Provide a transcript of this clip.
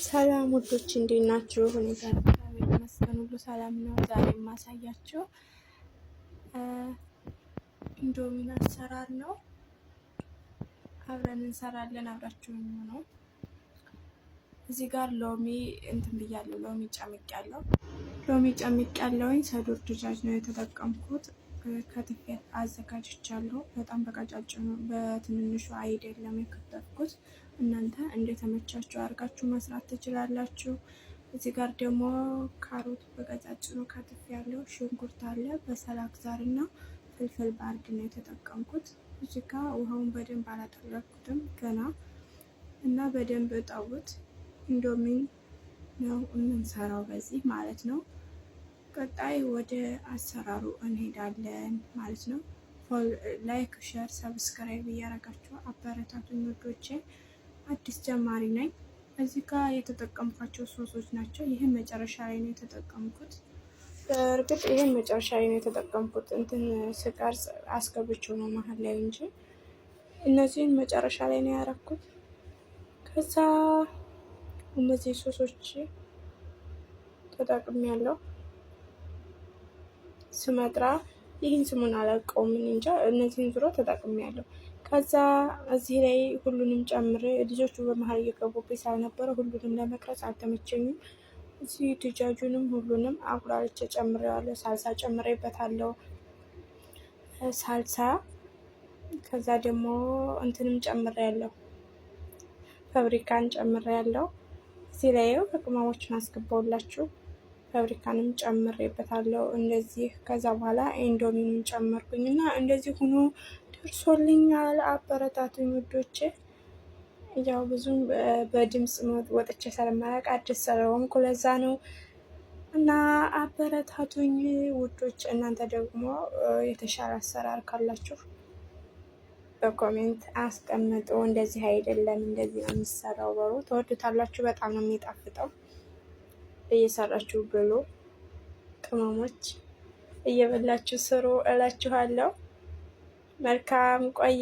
ሰላም ውዶች እንዴት ናችሁ? እኔ ጋር እግዚአብሔር ይመስገን ሁሉ ሰላም ነው። ዛሬ የማሳያችሁ ኢንዶሚን አሰራር ነው። አብረን እንሰራለን። አብራችሁኝ ነው። እዚህ ጋር ሎሚ እንትን ብያለሁ። ሎሚ ጨምቄያለሁ። ሎሚ ጨምቄያለሁኝ። صدور دجاج ነው የተጠቀምኩት። ከትፌ አዘጋጅቻለሁ። በጣም በቀጫጭኑ በትንንሹ አይደለም የከተፍኩት። እናንተ እንደተመቻችሁ አድርጋችሁ መስራት ትችላላችሁ። እዚህ ጋር ደግሞ ካሮት በቀጫጭኑ ከትፍ ያለው ሽንኩርት አለ። بصل أخضر እና فلفل بارد ነው የተጠቀምኩት። እዚህ ጋር ውሃውን በደንብ አላጠለኩትም ገና እና በደንብ እጠቡት። ኢንዶሚን ነው የምንሰራው በዚህ ማለት ነው። ቀጣይ ወደ አሰራሩ እንሄዳለን ማለት ነው። Like፣ share፣ subscribe እያደረጋችሁ አበረታቱኝ ውዶቼ። አዲስ ጀማሪ ነኝ። እዚህ ጋር የተጠቀምኳቸው ሶሶች ናቸው። ይህን መጨረሻ ላይ ነው የተጠቀምኩት። በእርግጥ ይህን መጨረሻ ላይ ነው የተጠቀምኩት። እንትን ስቀርጽ አስገብቼው ነው መሀል ላይ እንጂ እነዚህን መጨረሻ ላይ ነው ያደረኩት። ከዛ እነዚህ ሶሶች ተጠቅሜያለሁ። ስመጥራ ይህን ስሙን አላውቀውም እንጃ። እነዚህን ዙሮ ተጠቅሜያለሁ። ከዛ እዚህ ላይ ሁሉንም ጨምሬ ልጆቹ በመሀል እየገቡብኝ ስላልነበረ ሁሉንም ለመቅረጽ አልተመቸኝም። እዚህ ድጃጁንም ሁሉንም አቁላልቼ ጨምሬዋለሁ። ሳልሳ ጨምሬበታለሁ። ሳልሳ ከዛ ደግሞ እንትንም ጨምሬያለሁ፣ ፋብሪካን ጨምሬያለሁ። እዚህ ላይ ቅመሞችን አስገባውላችሁ ፋብሪካንም ጨምሬበታለሁ እንደዚህ። ከዛ በኋላ ኢንዶሚንም ጨመርኩኝ እና እንደዚህ ሆኖ ደርሶልኛል። አበረታቱኝ ውዶቼ። ያው ብዙም በድምፅ ወጥቼ ስለማላውቅ አዲስ ስለሆንኩ ለዛ ነው እና አበረታቱኝ ውዶች። እናንተ ደግሞ የተሻለ አሰራር ካላችሁ በ comment አስቀምጡ። እንደዚህ አይደለም እንደዚህ ነው የሚሰራው በሉ። ተወዱታላችሁ። በጣም ነው የሚጣፍጠው። እየሰራችሁ ብሉ። ቅመሞች እየበላችሁ ስሩ እላችኋለሁ። መልካም ቆይ